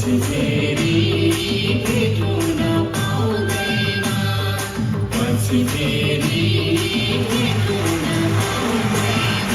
पछि फेरि भेट्न पाउँदैन, पछि फेरि भेट्न पाउँदैन।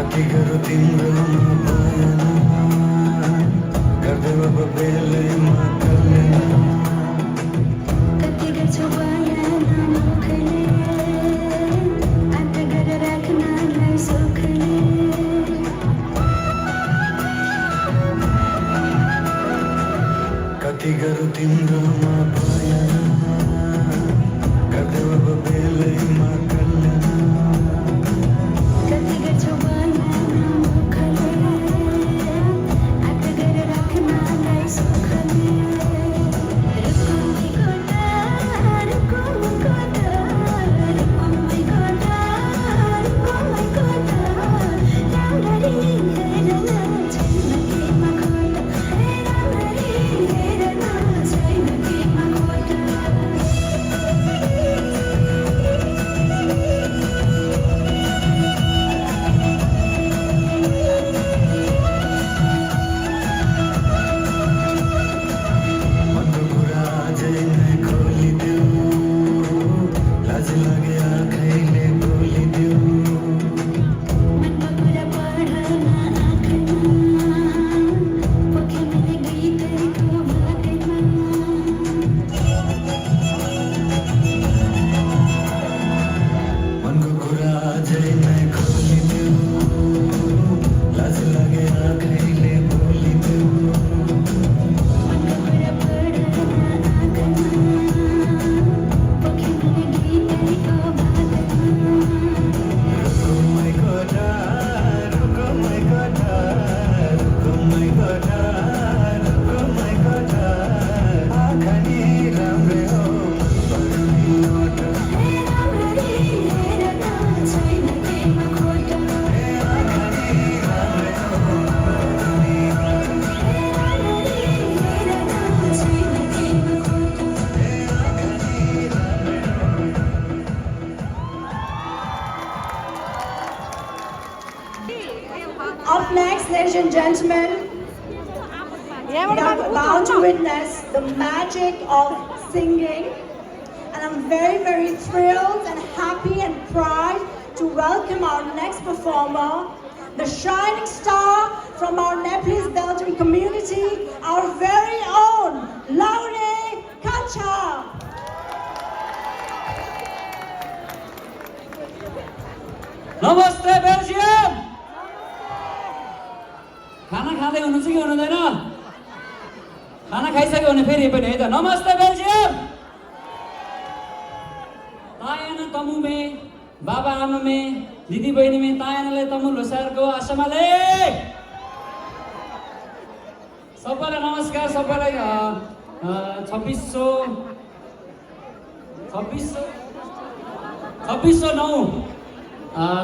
कति गरौँ तिम्रोमा भएन गर्दै अब बेलैमा कल्याण कति गर्छौ बयान मुखले अन्त गरेर राख्नलाई सुखले कति गरौँ तिम्रोमा भएन गर्दै अब बेलैमा कल्याण कति गर्छौ बयान मुखले अन्त गरेर राख्नलाई सुखले मनको कुरा अझै नै खोलिदेऊ लाज लागे आँखैले बोलिदेऊ मनको कुरा पढ्न आँखामा पोखे मैले गीतको बाटोमा मनको कुरा अझै नै खोलिदेऊ लाज लागे आँखैले बोलिदेऊ मनको कुरा पढ्न आँखामा पोखे मैले गीतको बाटोमा रुको मै गोटा रुको मै गोटा रुको मै गोटा रुको मै गोटा आँखा नि राम्रै हो पढ्ने ओटा राम्ररी हेर न छैन केमा खोट आँखा नि राम्रै हो पढ्ने ओटा राम्ररी हेर न छैन केमा खोट Up next, ladies and gentlemen, we are about to witness the magic of singing. And I'm very, very thrilled and happy and proud to welcome our next performer, the shining star from our Nepalese Belgium community, our very own Laure Kacha. नमस्ते Belgium खाना खाँदै हुनुहुन्छ कि हुनुहुँदैन खाना खाइसक्यो भने फेरि पनि है त नमस्ते बेल्जियम तायाना तमुमे बाबा आमामे दिदी बहिनीमे तायानाले तमु लोसारको आशामाले सबैलाई नमस्कार सबैलाई 2609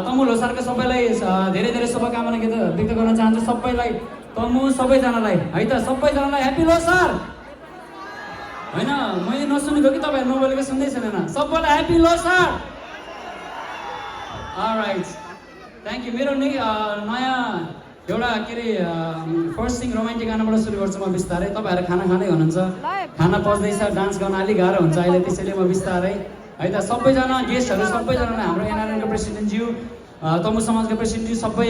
तमु लोसारको सबैलाई धेरै धेरै शुभकामना व्यक्त गर्न चाहन्छु सबैलाई तमु सबैजनालाई है त सबैजनालाई ह्यापी लोसार होइन मैले नसुनेको कि तपाईँहरू नबोलेको सुन्दै छैन सबैलाई happy Losar all right thank you मेरो नयाँ एउटा के अरे फर्स्ट सिङ रोमान्टिक गानाबाट सुरु गर्छु म बिस्तारै तपाईँहरू खाना खाँदै हुनुहुन्छ खाना पच्दैछ डान्स गर्न अलिक गाह्रो हुन्छ अहिले त्यसैले म बिस्तारै है त सबैजना गेस्टहरू सबैजनालाई हाम्रो एनआरएनको प्रेसिडेन्टज्यू तमु समाजको प्रेसिडेन्टज्यू सबै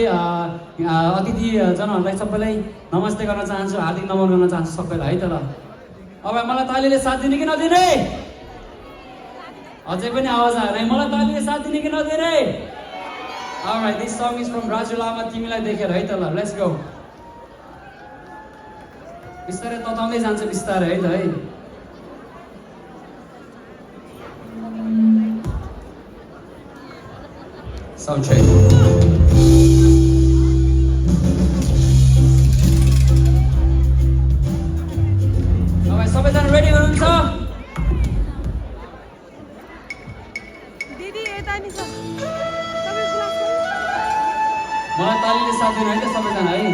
अतिथिजनहरूलाई सबैलाई नमस्ते गर्न चाहन्छु हार्दिक नमन गर्न चाहन्छु सबैलाई है त ल अब मलाई तालीले साथ दिने कि नदिने अझै पनि आवाज आएर मलाई तालीले साथ दिने कि नदिने Alright, this song is from Raju Lama तिमीलाई देखेर है त ल लेट्स गो बिस्तारै तताउँदै जान्छ बिस्तारै है त है Sound check. Alright, सबैजना रेडी हुनुहुन्छ दिदी यता नि छ मलाई तालीले साथ दिनु है त सबैजना है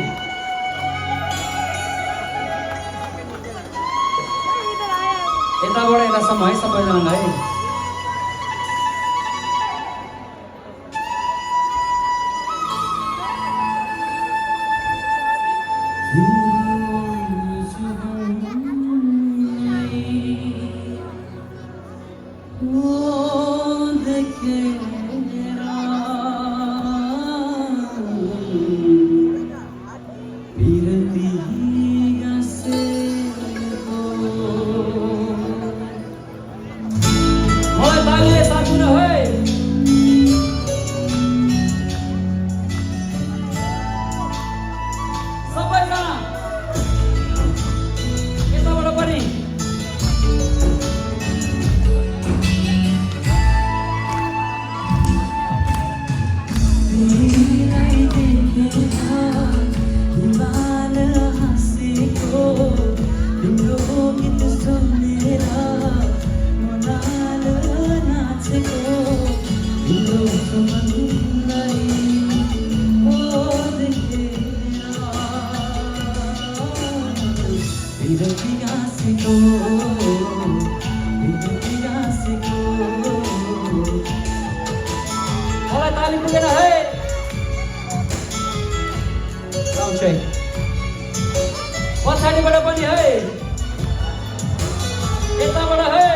यताबाट यतासम्म है सबैजनालाई है साउन्ड चेक पछाडिबाट पनि है यताबाट है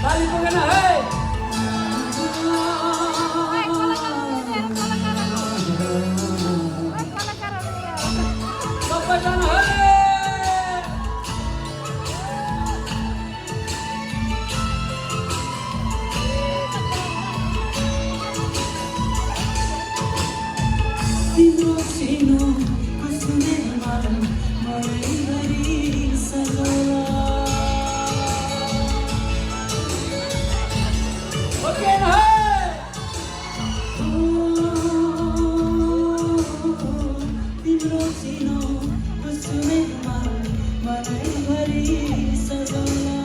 ताली पुगेन है सबैजना है तिम्रो सिनो कुसुमे मन मलाई गरी सजोला ओके न है तिम्रो सिनो कुसुमे मन मलाई गरी सजोला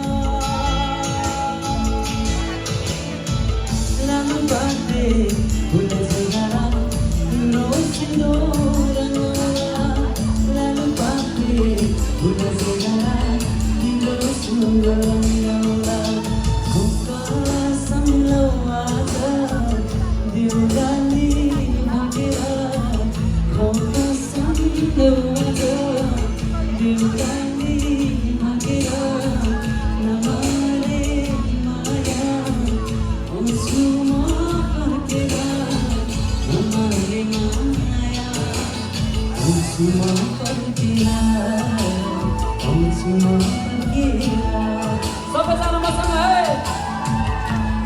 लानु बाटे भुल जगारा सबैजना मसँग है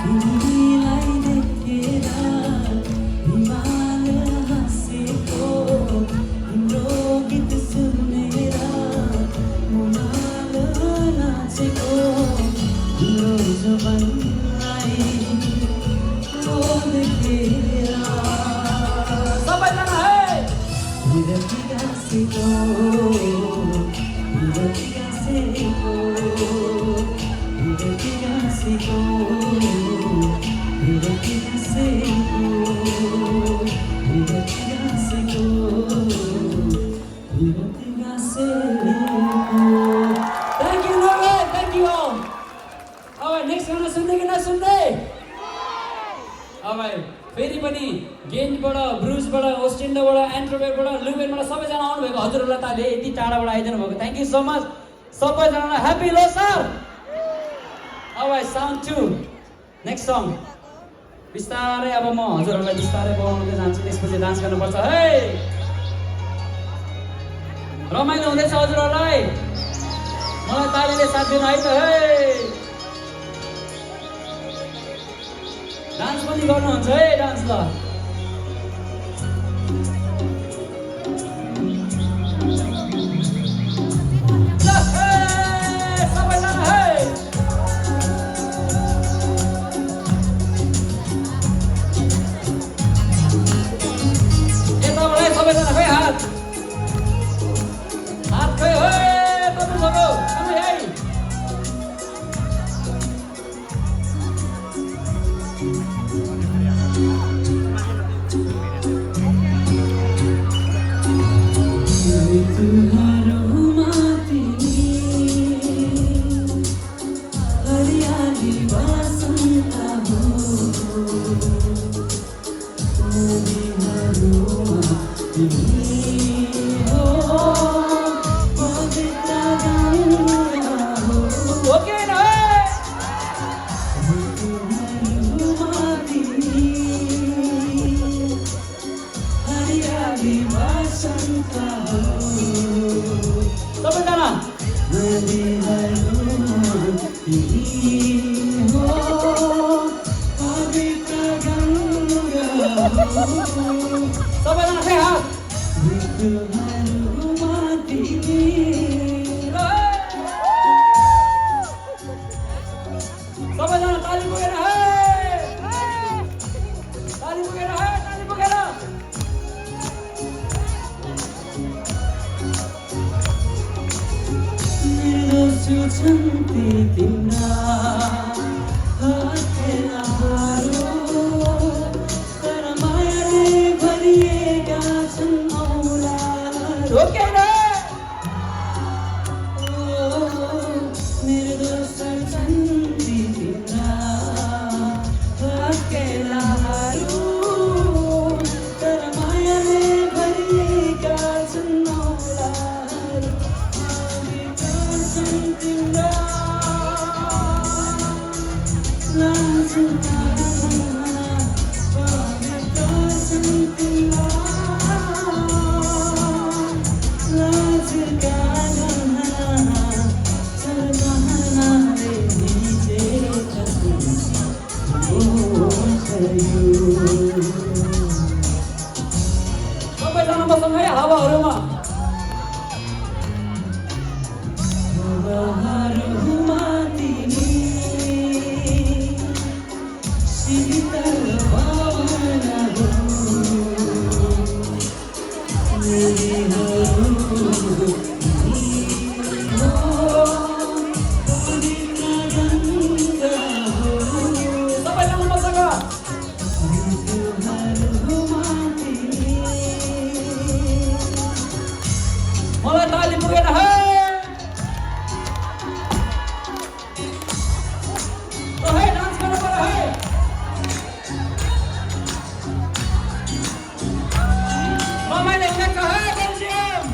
तिमीलाई देखेर हिमाल हाँसेको तिम्रो गीत सुनेर मुनाल नाचेको तिम्रो जुबनलाई देखेर सबैजना है विरतिगासेको विरतिगासेको विरतिगासेको विरतिगासेको विरतिगासेको विरतिगासेको थ्याङ्क यू नोवे थ्याङ्क यू ऑल अब नेक्स्ट गाना सुन्दै कि नसुन्दै अब फेरि पनि गेन्टबाट ब्रुजबाट ओस्टिन्डोबाट एन्ट्रोबेटबाट लुबेनबाट सबैजना आउनुभएको हजुरहरूलाई ताले यति टाढाबाट आइदिनु भएको थ्याङ्क यू सो मच सबैजनालाई ह्याप्पी लोसार अब साउन्ड 2 नेक्स्ट सङ बिस्तारै अब म हजुरहरूलाई बिस्तारै बोलाउनु जान्छु त्यसपछि डान्स गर्नुपर्छ है रमाइलो हुँदैछ हजुरहरूलाई मलाई तालीले साथ दिनु है त है डान्स पनि गर्नुहुन्छ है डान्स ल सबैजना है यताबाट सबैजना खै हात खै है तपाईँको है ओके न सबैजना सबैजना खै हात सबैजना ताली पुगेर ताली पुगेर ताली पुगेर ओके न सबैजना बसौँ है हावाहरूमा सबैजना बसेको मलाई ताली पुगेन है डान्स गर्नु पर्यो है रमाइलो हुनेछ है बेल्जियम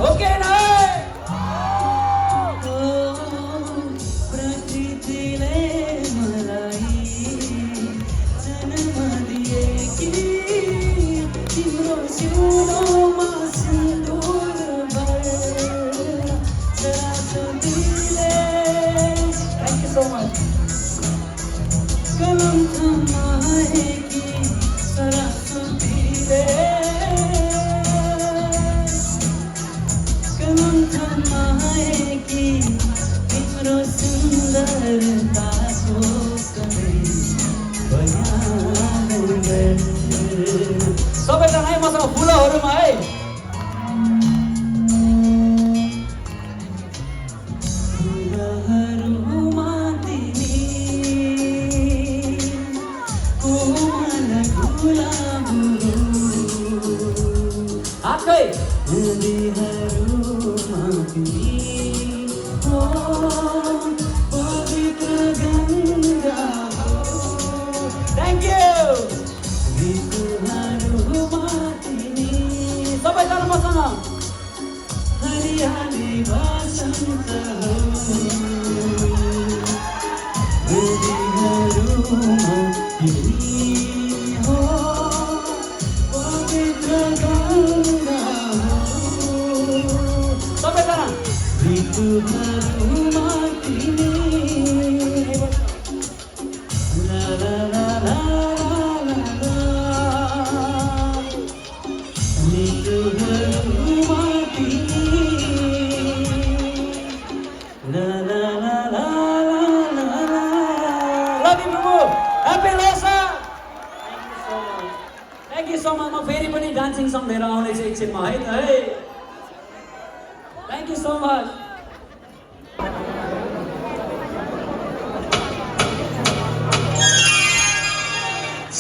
ओके न थ्याङ्क यू सो मच सबैजना है मसँग फुलहरूमा है हात खै थ्याङ्क यू सबैजना मसँग सबैजना थ्याङ्क यू सो मच म फेरि पनि डान्सिङ सङ लिएर आउनेछु एकछिनमा है त है थ्याङ्क यू सो मच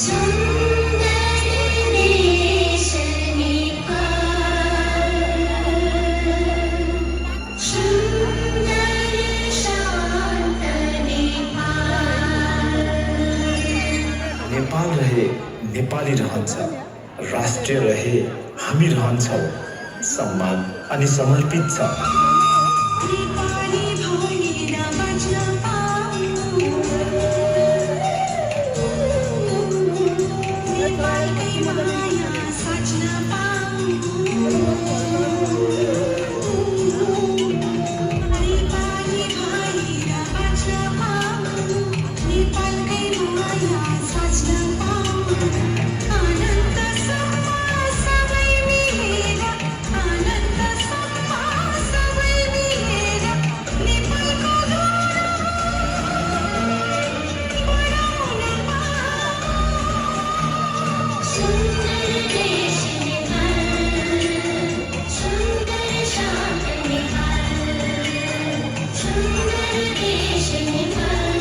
सुन्दर देश नेपाली रहन्छ, राष्ट्रिय रहे हामी रहन्छौँ, सम्मान अनि समर्पित छ। नेपाली भएर बाँच्न पाऊँ, नेपालकै माया साच्न पाऊँ, नेपाली भएर बाँच्न पाऊँ, नेपालकै माया साच्न पाऊँ, अनन्तसम्म सबै मिलेर, अनन्तसम्म सबै मिलेर नेपालको गौरव बढाउन पाऊँ। सुन्दर देश नेपाल, सुन्दर शान्त नेपाल, सुन्दर देश नेपाल,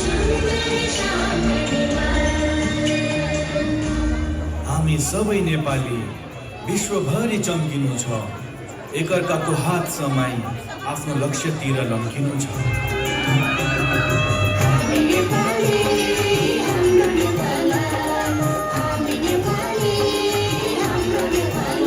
सुन्दर शान्त नेपाल। हामी सबै नेपाली विश्वभरि चम्किनु छ, एकअर्काको हात समाई आफ्नो लक्ष्यतिर लम्किनु छ। हामी नेपाली, हाम्रो नेपाल, हामी नेपाली, हाम्रो नेपाल।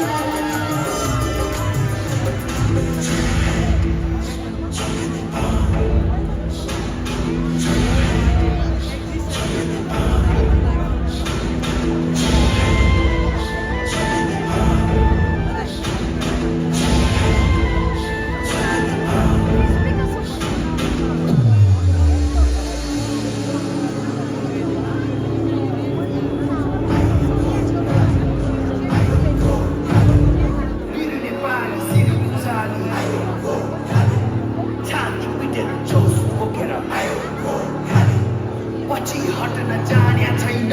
पछि हट्न जाने छैन,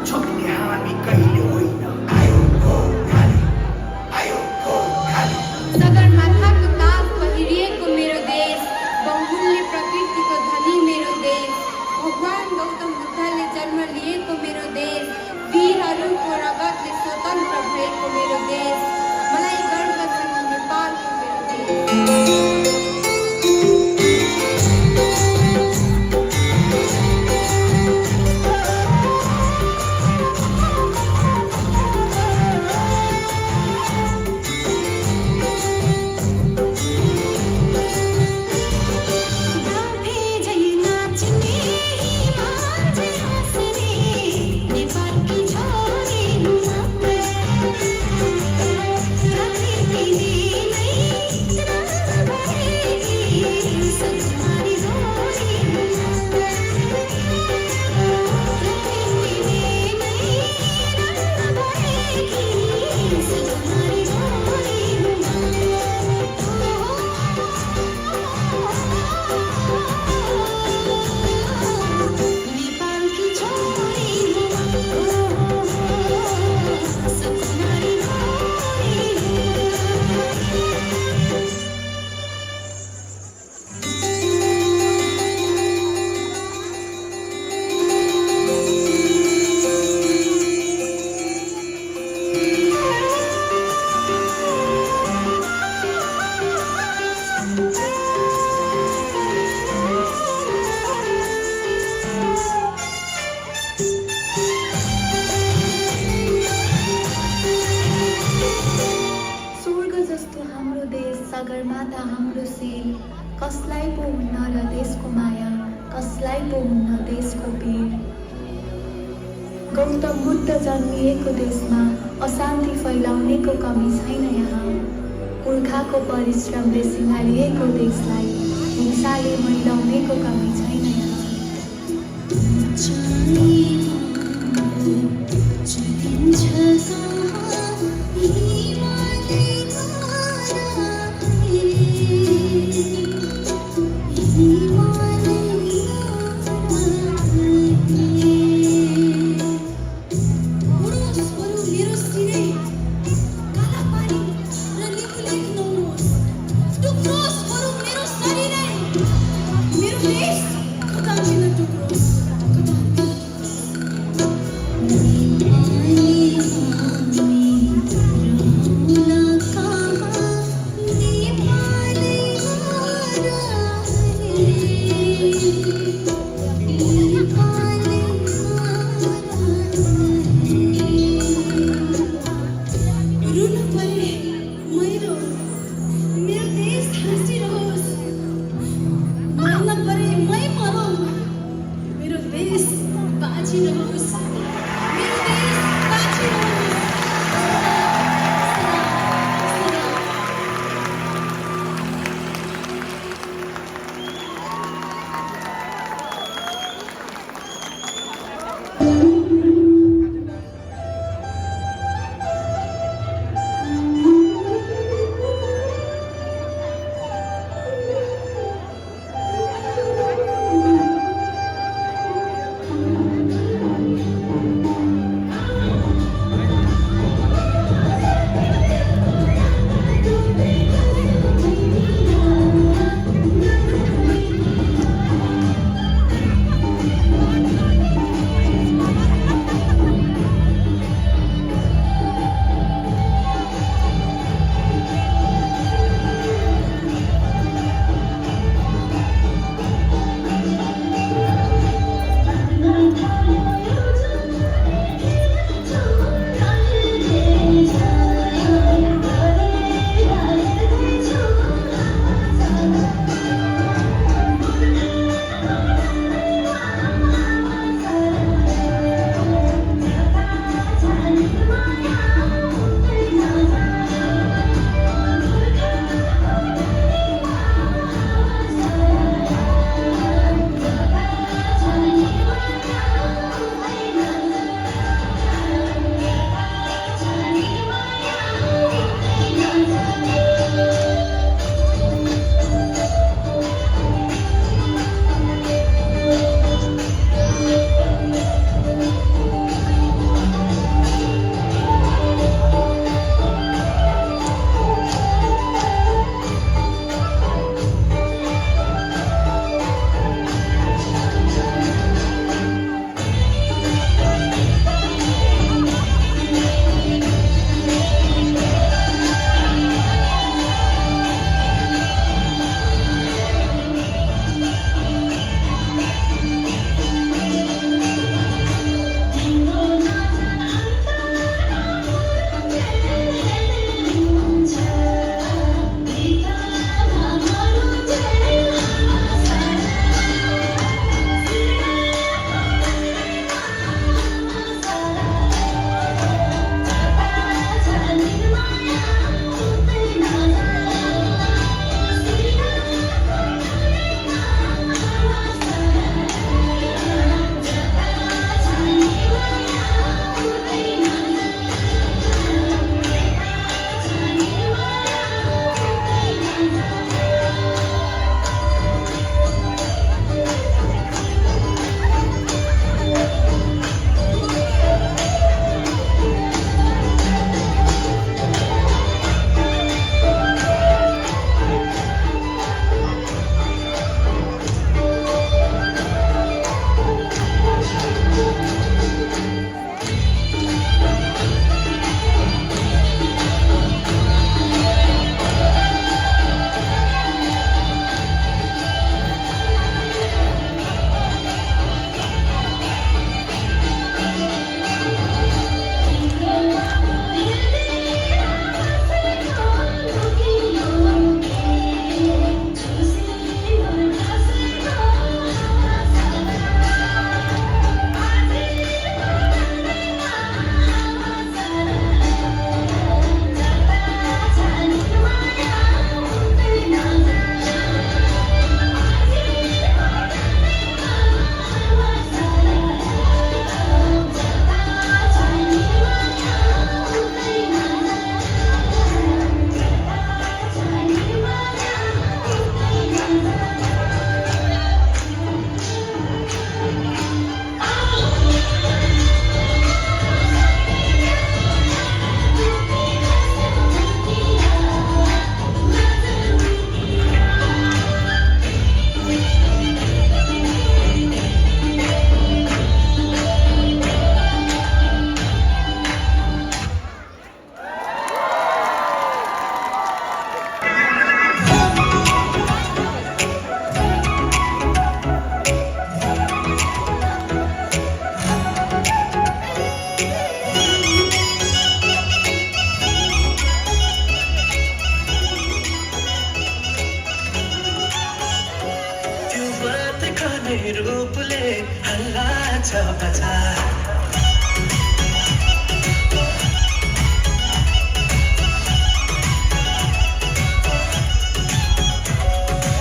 छोड्ने हामी कहिले होइन। सगरमाथाको ताज पहिरिएको मेरो देश, बहुमूल्य प्रकृतिको धनी मेरो देश, भगवान गौतम बुद्धले जन्म लिएको मेरो देश, वीरहरूको रगतले स्वतन्त्र भएको मेरो देश, मलाई गर्व छ नेपालको मेरो देश। सगरमाथा हाम्रो शिर, कसलाई पो हुन्न र देशको माया, कसलाई पो हुन्न देशको पीर। गौतम बुद्ध जन्मिएको देशमा अशान्ति फैलाउनेको कमी छैन यहाँ, पुर्खाको परिश्रमले सिँगारिएको देशलाई हिंसाले मैलाउनेको कमी छैन यहाँ। बाँचिरहोस् मेरो देश बाँचिरहोस्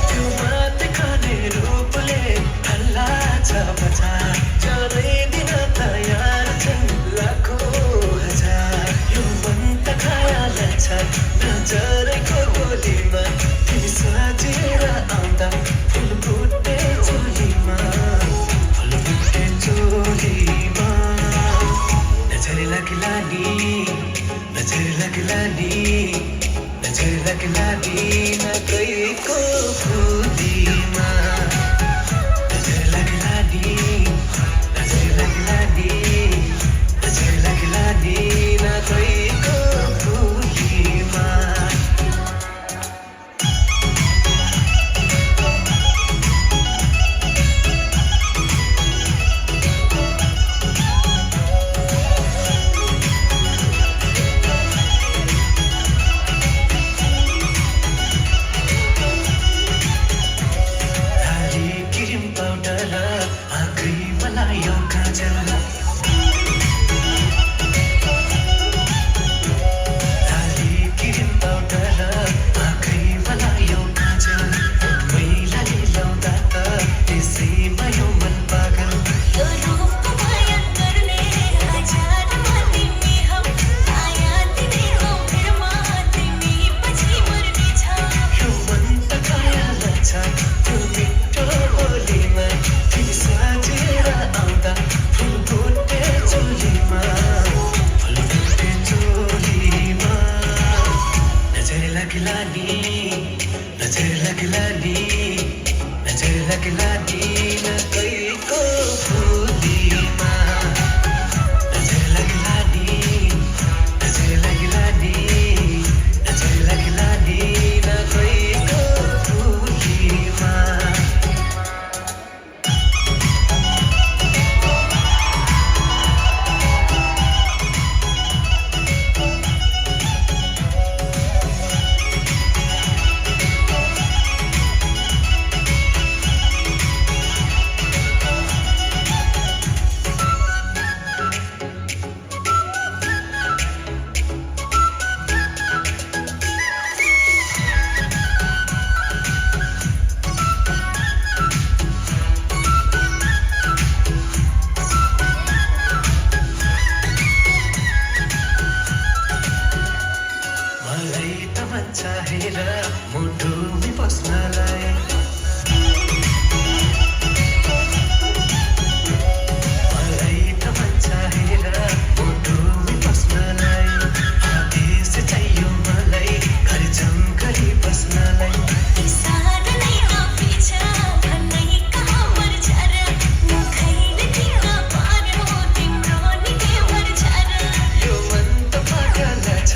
त्यो मात खाने रूपले हल्ला छ बचार जानै दिन तयार छन् लाखौँ हजार यो मन त खायाला छ नजरको गोलीमा तिमी सजेर आउँदा फुल फुटे चोलीमा फुल फुटे चोलीमा नजर लाग्ला नि नजर लाग्ला नि नजर लाग्ला नि नकैको फुलीमा नजर लाग्ला नि नजर लाग्ला नि नजर लाग्ला नि नकैको फुलीमा लाली क्रिम पाउडर आँखै बनायो काजल लाली क्रिम पाउडर आँखै बनायो काजल मैलाले लाउँदा त त्यसैमा यो मन पागल यो रूपको माया गर्ने हजारमा तिमी हौ माया तिमी हौ मेरोमा तिमी पछि मर्नेछ यो मन त खायाला छ त्यो मिठो बोलीमा तिमी सजेर आउँदा फुल फुटे चोलीमा फुल फुटे चोलीमा नजर लाग्ला नि नजर लाग्ला नि नजर लाग्ला नि नकैको फुलीमा नजर लाग्ला नि नजर लाग्ला नि नजर लाग्ला नि नकैको फुलीमा मलाई त मन चाहेर मुटुमै बस्नलाई मलाई त मन चाहेर मुटुमै बस्नलाई आदेश चाहियो मलाई घर जङ्गली बस्नलाई सारा नै आफिछ भन्नै कहाँ मर्छ र मुखैले किन पार्यो तिम्रो नि के मर्छ र यो मन त पागल छ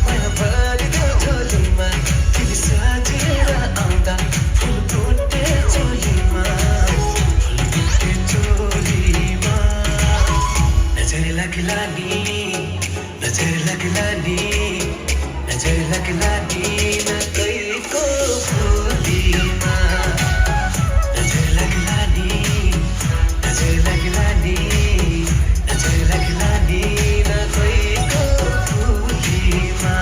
माया भरिदेऊ झोलीमा तिमी सजेर आउँदा फुल फुटे चोलीमा फुल फुटे चोलीमा नजर लाग्ला नि नजर लाग्ला नि नजर लाग्ला नि नकैको फुलीमा नजर लाग्ला नि नजर लाग्ला नि नजर लाग्ला नि नकैको फुलीमा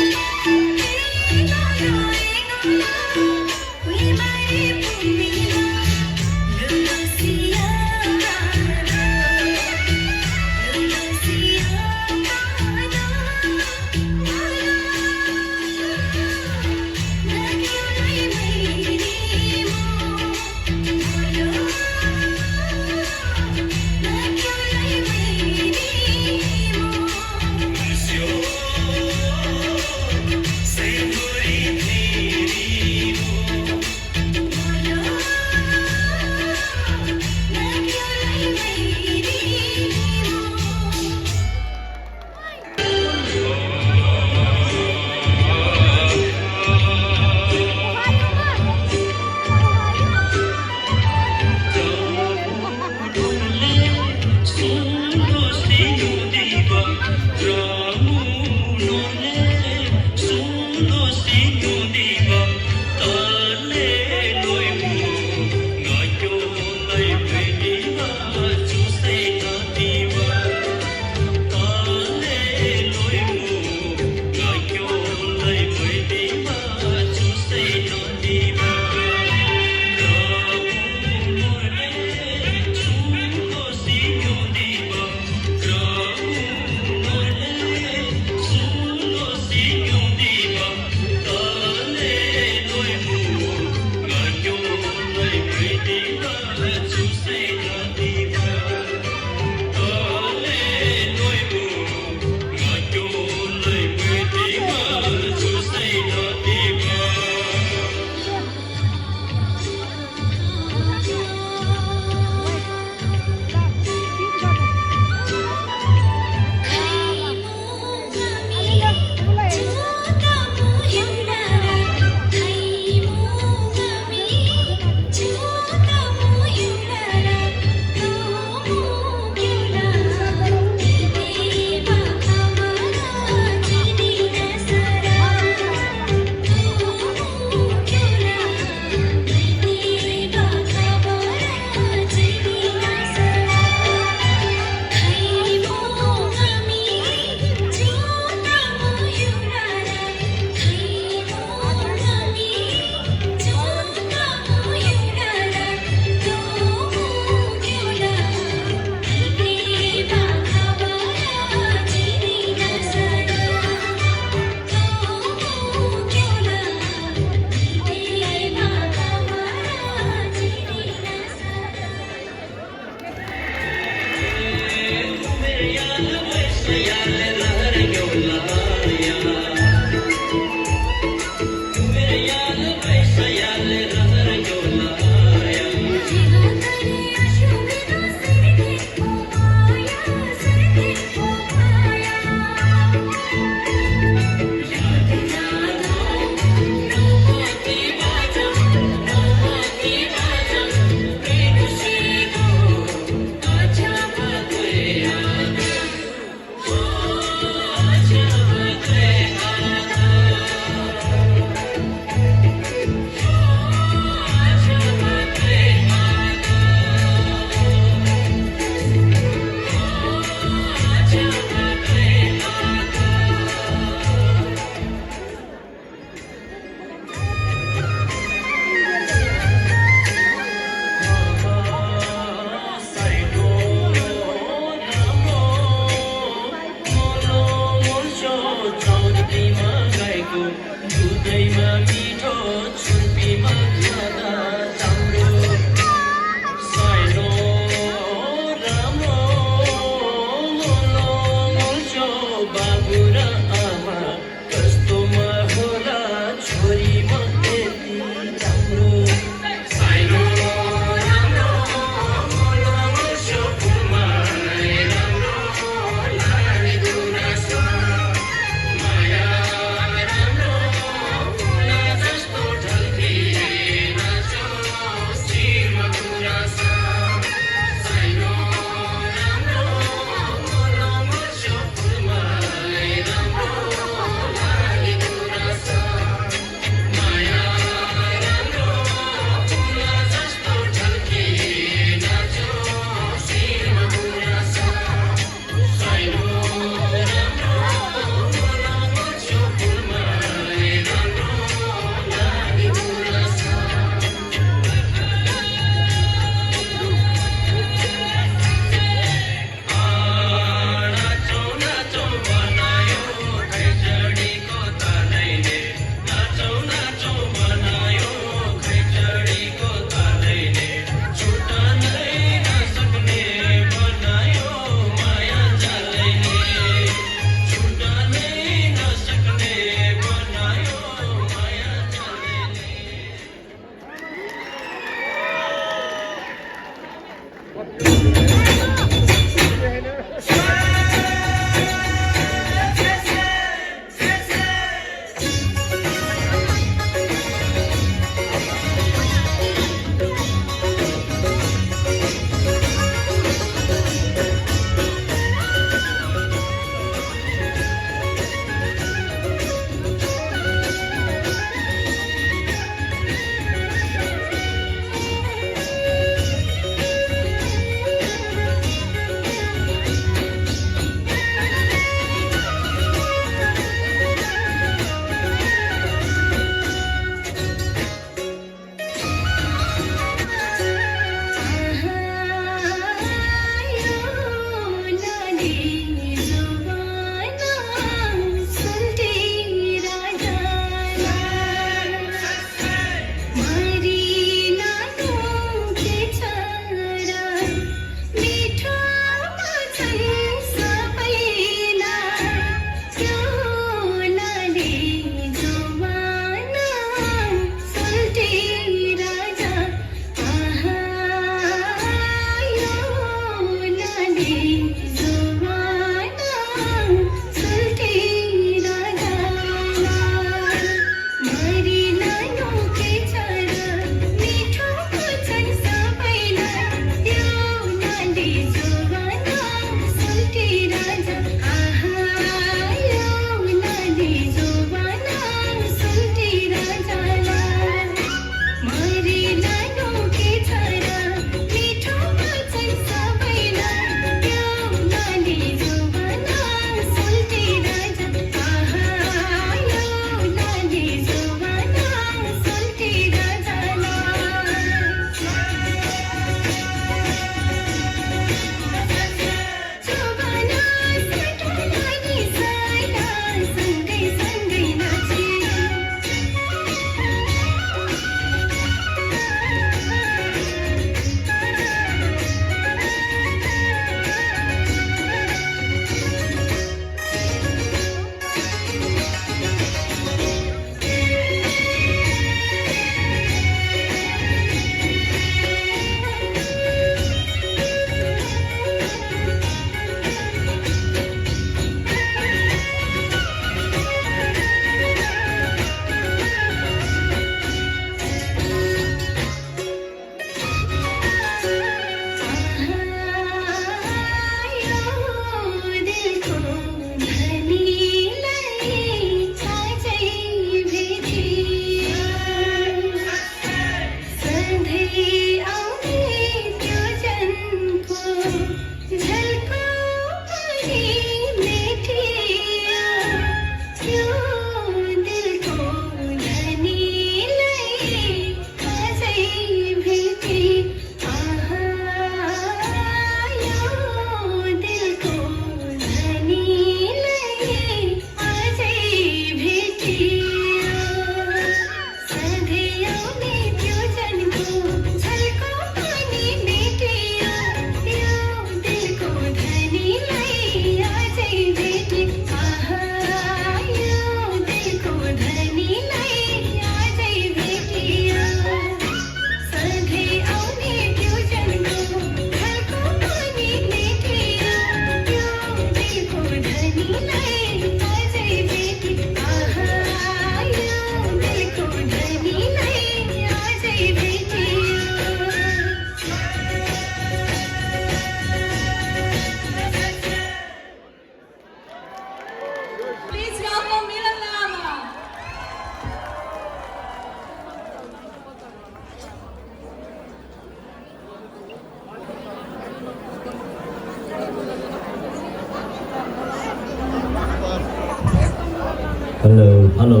Hello, hello.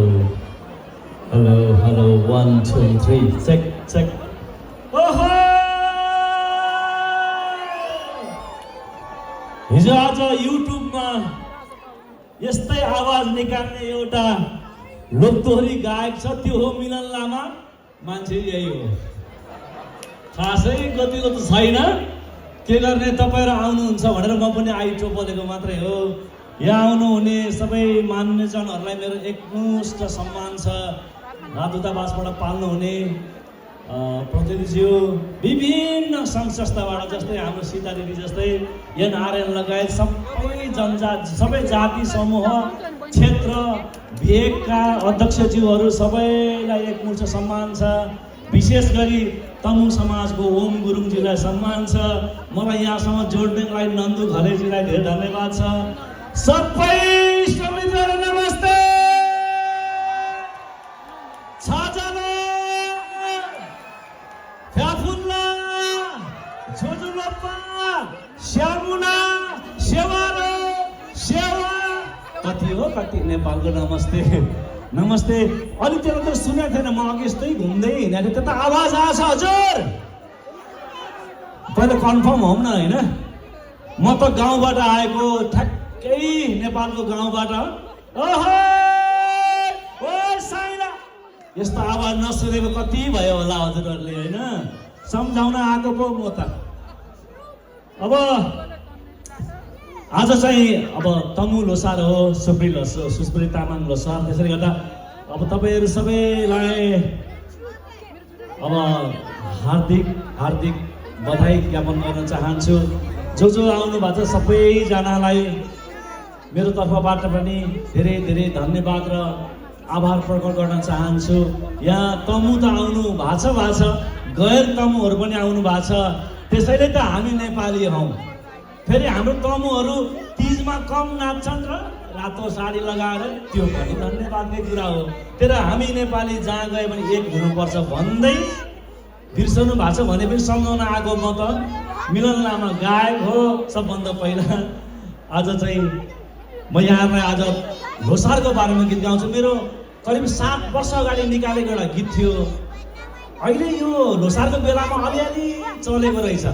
Hello, hello. 1, 2, 3. Check. हिजो आज युट्युबमा यस्तै आवाज निकाल्ने एउटा लोकदोहोरी गायक छ, त्यो हो मिलन लामा। मान्छे यही हो, खासै गतिलो त छैन। के गर्ने, तपाईहरु आउनुहुन्छ भनेर म पनि आइटो बोलेको मात्रै हो। यहाँ आउनुहुने सबै मान्यजनहरूलाई मेरो एकमुष्ट सम्मान छ। दूतावासबाट पाल्नुहुने प्रतिनिधिज्यू विभिन्न सङ्घ संस्थाबाट जस्तै हाम्रो सीता दिदी जस्तै एनआरएन लगायत सबै जनजाति सबै जाति समूह क्षेत्र भेगका अध्यक्षज्यूहरू सबैलाई एकमुर्छ सम्मान छ। विशेष गरी तमु समाजको ओम गुरुङजीलाई सम्मान छ। मलाई यहाँसम्म जोड्नेको लागि नन्दु घलेजीलाई धेरै धन्यवाद छ। सबै श्रमिकहरू नमस्ते। छजना फ्याफुल्ला झोजुलप्पा श्यामुना सेवारो सेवा कति हो कति नेपालको नमस्ते नमस्ते। अलि त्यसलाई त सुनेको थिएन, म अघि यस्तै घुम्दै हिँडेको थिएँ, त आवाज आएछ हजुर? पहिला कन्फर्म हौँ न होइन। म त गाउँबाट आएको, ठ्याक्कै नेपालको गाउँबाट। ओहो ओ साइला, यस्तो आवाज नसुनेको कति भयो होला हजुरहरूले होइन। सम्झाउन आएको पो म त। अब आज चाहिँ अब तमु लोसार हो, सुस्मृति तामाङ लोसार। त्यसैले गर्दा अब तपाईँहरू सबैलाई अब हार्दिक हार्दिक बधाई ज्ञापन गर्न चाहन्छु। जो आउनु भएको छ सबैजनालाई मेरो तर्फबाट पनि धेरै धेरै धन्यवाद र आभार प्रकट गर्न चाहन्छु। यहाँ तमु त आउनु भएको छ, गैर तमुहरू पनि आउनु भएको छ। त्यसैले त हामी नेपाली हौँ। फेरि हाम्रो तमुहरू तिजमा कम नाच्छन् र रातो साडी लगाएर, त्यो पनि धन्यवादकै कुरा हो। तर हामी नेपाली जहाँ गए पनि एक हुनुपर्छ भन्दै बिर्सनु भएको छ भने पनि सम्झाउन आएको। म त मिलन लामा गायक हो सबभन्दा पहिला। आज चाहिँ म यहाँलाई आज लोसारको बारेमा गीत गाउँछु। मेरो करिब 7 वर्ष अगाडि निकालेको एउटा गीत थियो। अहिले यो लोसारको बेलामा अलिअलि चलेको रहेछ।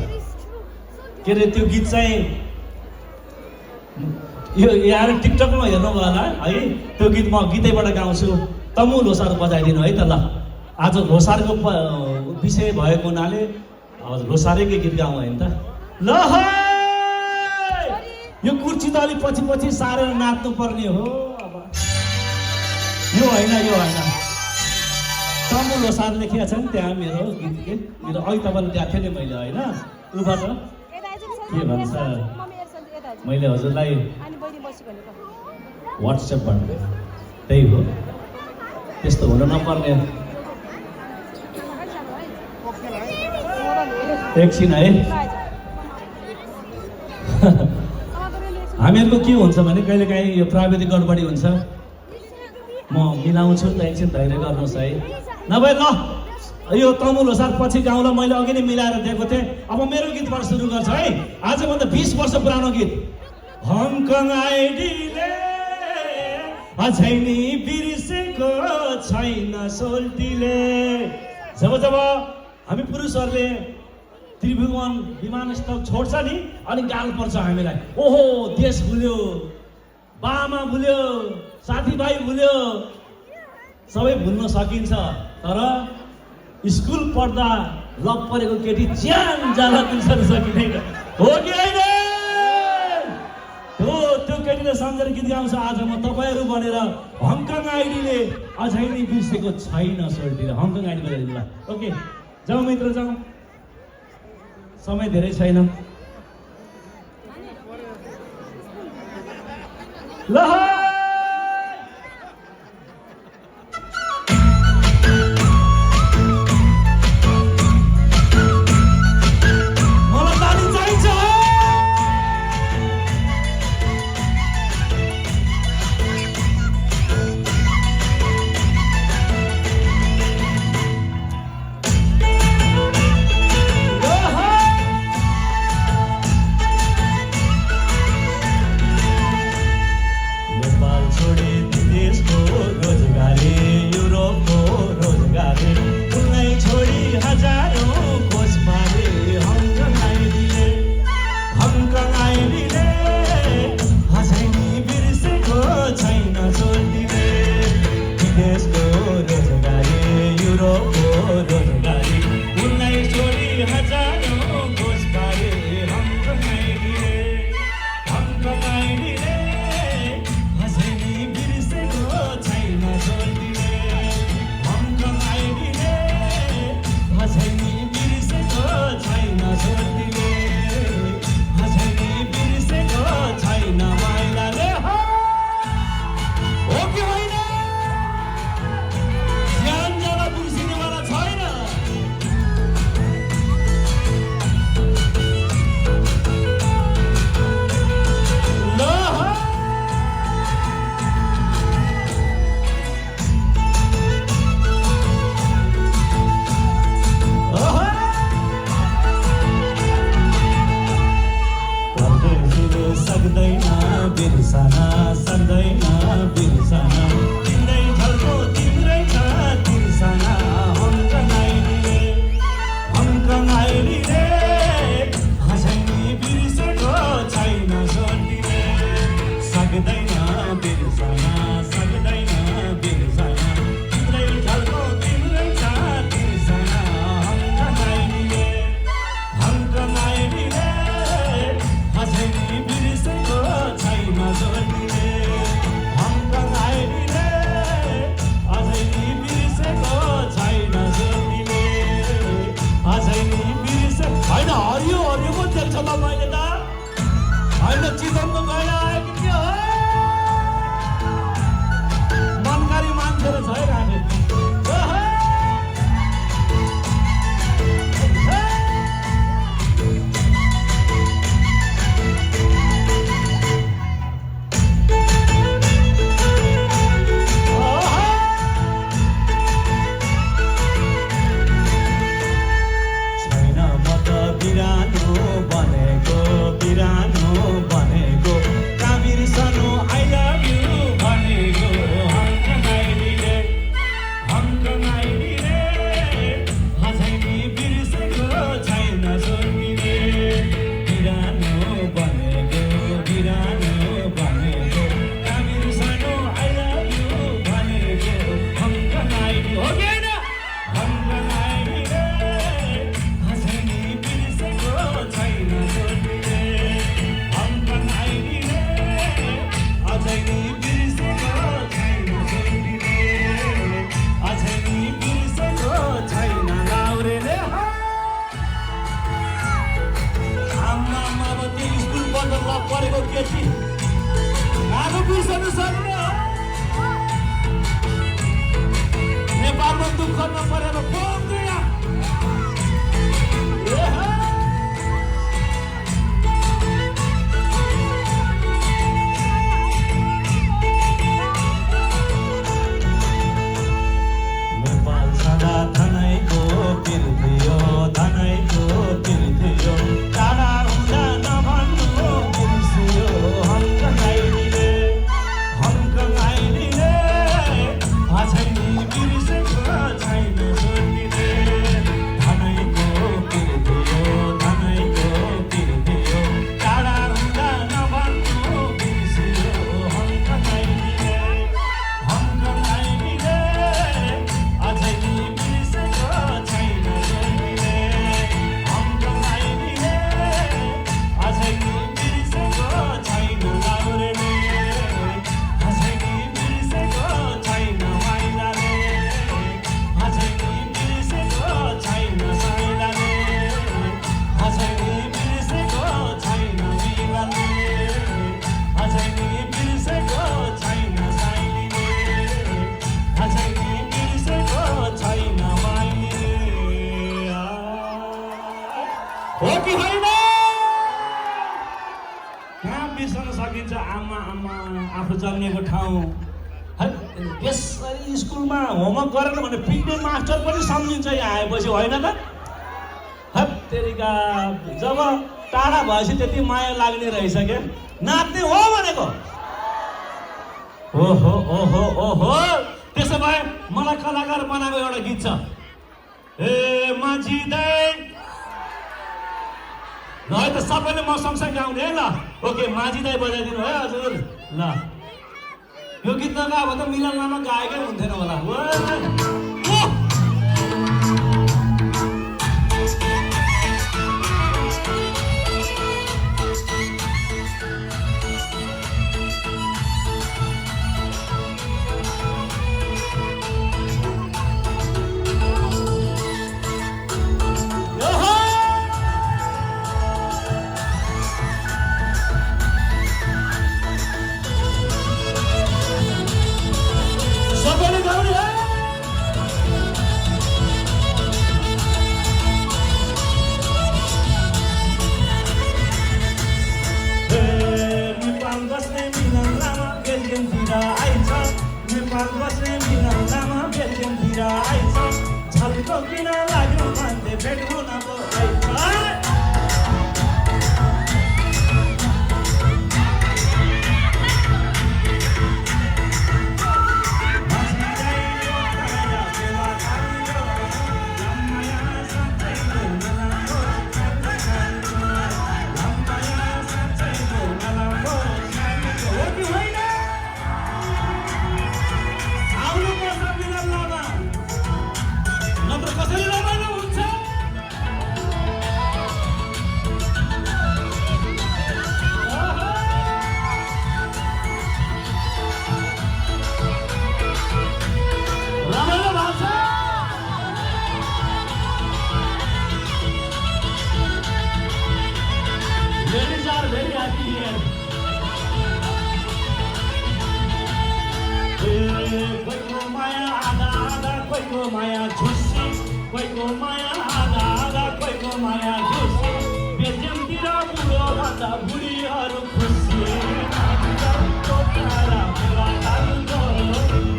के अरे त्यो गीत चाहिँ यो यहाँ टिकटकमा हेर्नुभयो होला है। त्यो गीत म गीतैबाट गाउँछु। तमु लोसार बजाइदिनु है त ल। आज लोसारको विषय भएको हुनाले अब लोसारकै गीत गाउँ होइन त ल। यो कुर्ची त अलिक पछि पछि सारेर नाच्नु पर्ने हो। अब यो होइन तमु लोसार लेखिया छ नि त्यहाँ मेरो गीत के मेरो अघि तपाईँले दिएको थिएँ नि मैले होइन। उबाट के भन्छ मैले हजुरलाई वाट्सएपबाट त्यही हो। त्यस्तो हुन नपर्ने। एकछिन है। हामीहरूको के हुन्छ भने कहिलेकाहीँ यो प्राविधिक गडबडी हुन्छ। म मिलाउँछु त, एकछिन धैर्य गर्नुहोस् है। नभए ल यो तमु लोसार पछि गाउँला। मैले अघि नै मिलाएर दिएको थिएँ। अब मेरो गीतबाट सुरु गर्छ है। आजभन्दा 20 वर्ष पुरानो गीत। हङकङ आइडीले अझै नि बिर्सेको छैन सोल्टीले। जब हामी पुरुषहरूले त्रिभुवन विमानस्थल छोड्छ नि अनि गाल पर्छ हामीलाई। ओहो देश भुल्यो, बामा भुल्यो, साथीभाइ भुल्यो। सबै भुल्न सकिन्छ, तर स्कुल पढ्दा लप परेको केटी ज्यान जाला बिर्सन सकिँदैन हो कि होइन? त्यो केटीले सम्झेर गीत गाउँछ आज म तपाईँहरू भनेर। हङकङ आइडीले अझै नि बिर्सेको छैन सोल्टीले। हङकङ आइडी बजाइदिनु ल। ओके जाउँ मित्र जाउँ, समय धेरै छैन ल। चितवनको गएर आयो कि के हो मनकारी मान्छेहरू छ है राखे परेको केटी आगो बिर्सनु सक्ने हो नेपालमा दुःख नपरेर बोक्दैन नेपाल सदा धनैको तिर्दियो धनैको तिर्दियो टाढा हुँदा नभन्नु हो कि होइन कहाँ बिर्सन सकिन्छ आमा आमा आफू जन्मेको ठाउँ यसरी स्कुलमा होमवर्क गरेन भने पिट्ने मास्टर पनि सम्झिन्छ यहाँ आएपछि होइन त हत्तेरिका जब टाढा भएपछि त्यति माया लाग्ने रहेछ क्या नाच्ने हो भनेको ओहो ओहो ओहो त्यसो भए मलाई कलाकार बनाएको एउटा गीत छ ए माझी दाइ ल है त सबैले म सँगसँगै गाउने है ल ओके माझी दाइ बजाइदिनु है हजुर ल यो गीत नगायो भने त मिलन लामा गाएकै हुन्थेन होला कोहीको माया झुसी कोहीको माया आधा आधा कोहीको माया झुसी बेचेमतिर बुढो भन्दा बुढीहरू खुसी पोखरा फेवातालको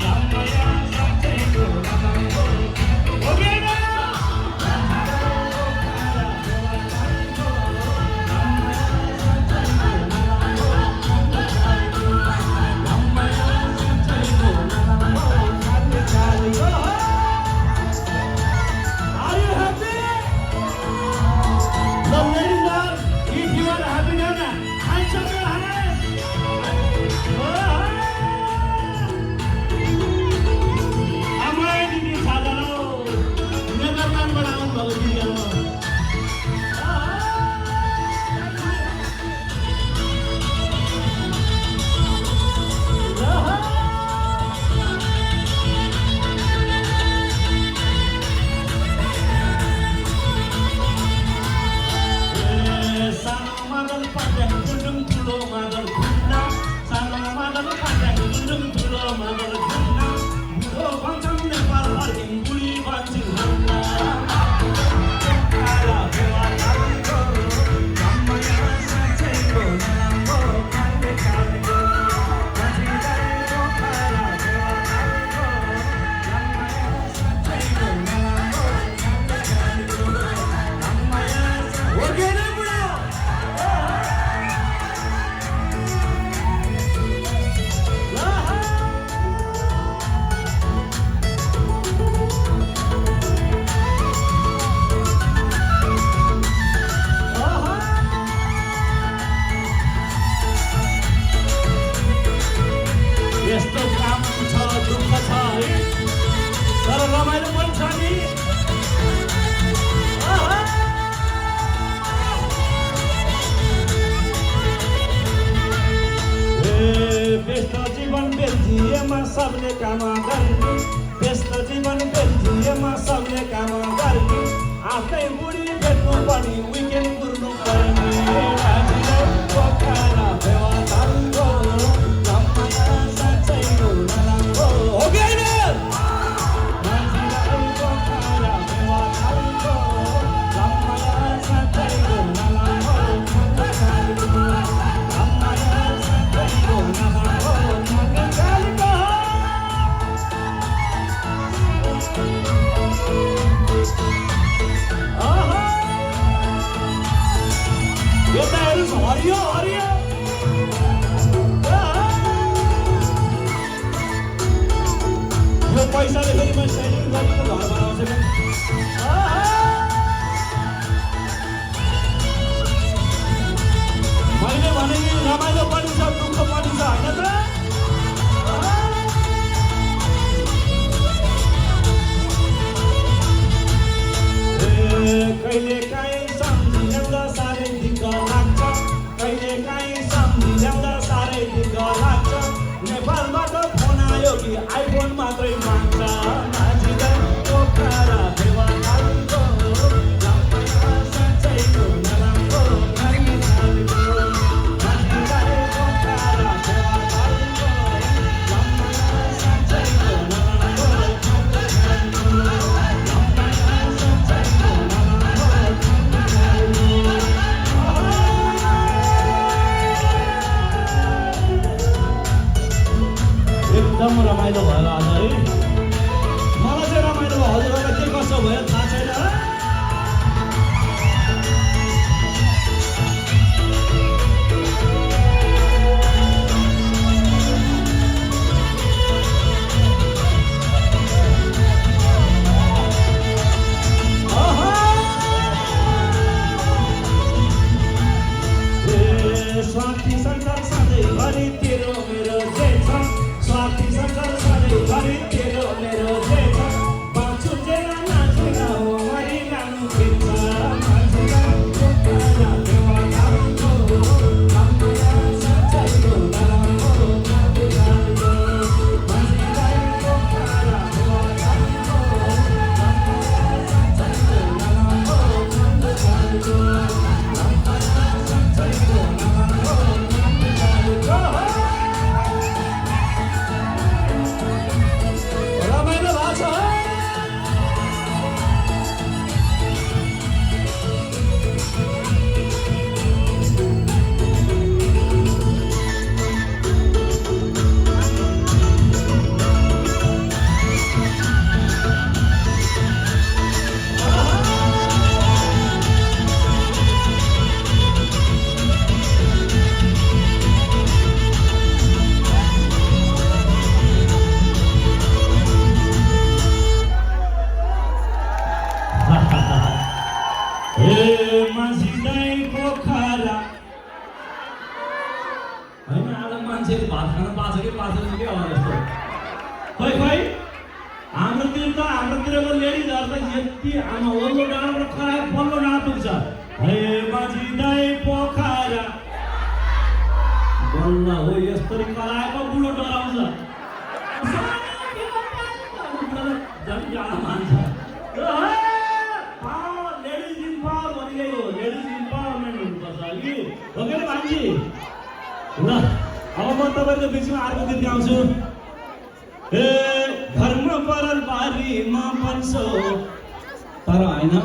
रामया साँच्चैको नराम्रो होगेन सबले काम गर्ने व्यस्त जीवन बेचिएमा सबले काम गर्ने आफ्नै बुढी भेट्नु पनि विकेन्ड कुर्नु पर्ने पोखरा फेवातालको रामया साँच्चैको नराम्रो होगेन मान्छेलाई पोखरा फेवातालको रामया साँच्चैको नराम्रो रामया साँच्चैको नराम्रो हरियो हरियो यो पैसाले फेरि म सेभिङ गरेर घर बनाउँछु मैले भने नि रमाइलो पनि छ दुःख पनि छ होइन त कहिले काहीँ सम्झिँदा साह्रै दिक्क लाग्छ कहिले काहीँ सम्झिँदा साह्रै दिक्क लाग्छ नेपालबाट फोन आयो कि आइफोन मात्रै माग्छ नाचिँदै पोखरा फेवातालको रामया साँच्चैको नराम्रो नाचिँदै पोखरा फेवातालको रामया साँच्चैको नराम्रो एकदम रमाइलो भयो आज है मलाई चाहिँ रमाइलो भयो हजुरहरूलाई के कसो भयो थाहा छैन स्वार्थी संसार सधैँभरि तेरो मेरो जे छ स्वार्थी संसार सधैँ मान्छे दाइ पोखरा होइन आज मान्छेले भात खान पाछ कि पाछेन के होला जस्तो खै हाम्रोतिरको लेडिजहरू त यति आमा ओल्लो डाँडाबाट खराब पल्लो डाँडा पुग्छ हे माझी दाइ पोखरा बल्ल हो यस्तरी कराएको बुढो डराउँछ झन् जाडा मान्छ लेडिज इम्पावर भनेकै हो लेडिज इम्पावरमेन्ट हुनुपर्छ कि हो कि भान्जी ल अब म तपाईँको बिचमा अर्को गीत गाउँछु ए घरमा परल बारीमा बन्छौ तर होइन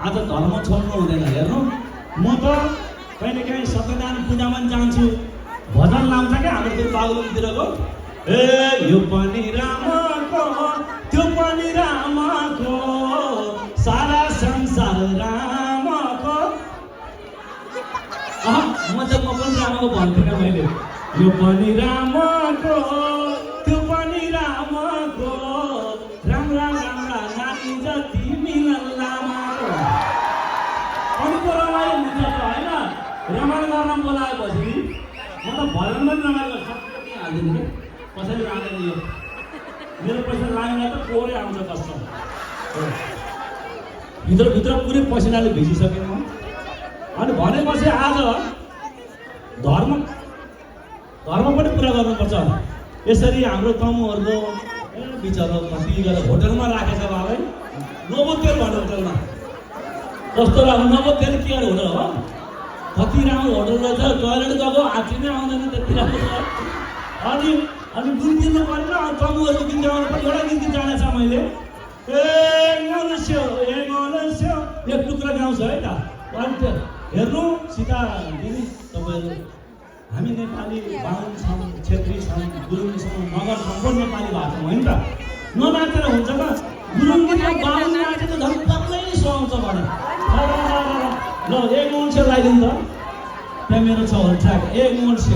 आज धर्म छोड्नु हुँदैन हेर्नु म त कहिले काहीँ सत्यनारायण पूजामा पनि जान्छु भजन लाउँछ क्या हाम्रो त्यो बागलुङतिरको ए यो पनि रामको त्यो पनि रामको सारा संसार रामको म पनि रामको भन्थेँ क्या मैले यो पनि रामको त्यो पनि रामको राम्रा नानी जति मिलन लामाको अनि त रमाइलो हुन्छ त होइन रमाइलो गर्न बोलाएपछि म त भजन पनि रमाइलो सबै हाल्दिनँ कि कसैले लाँदैन यो मेरो पैसा लागेर त कोरै आउँछ कस्तो भित्र पुरै पसिनाले भिजिसकेँ म अनि भनेपछि आज धर्म पनि पुरा गर्नुपर्छ यसरी हाम्रो तमुहरूको बिचरा कति गरेर होटलमा राखेछ बाबै नोबोतेल भन्ने होटलमा कस्तो राम्रो नोबोतेल के अरे होटल हो कति राम्रो होटल रहेछ टोइलेट गएको हात्ती नै आउँदैन त्यति राम्रो छ अनि दुई दिनु परेन तमुहरूको गीत गाउनु पर्छ एउटा गीत जानेछ मैले ए मनुष्य एक टुक्रा गाउँछ है त अनि हेर्नु सीता दिदी तपाईँहरू हामी नेपाली बाहुन छौँ छेत्री छौँ गुरुङ छौँ मगर छौँ नेपाली भएको छौँ होइन त ननाचेर हुन्छ त गुरुङ गीत बाहुन नाचे त झन् पक्कै सुहाउँछ भने ल एक मनुष्य लगाइदिनु त त्यहाँ मेरो छ होल ट्र्याक एक मनुष्य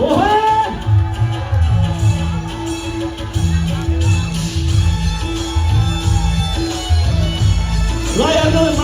ओहो ल हेर्नु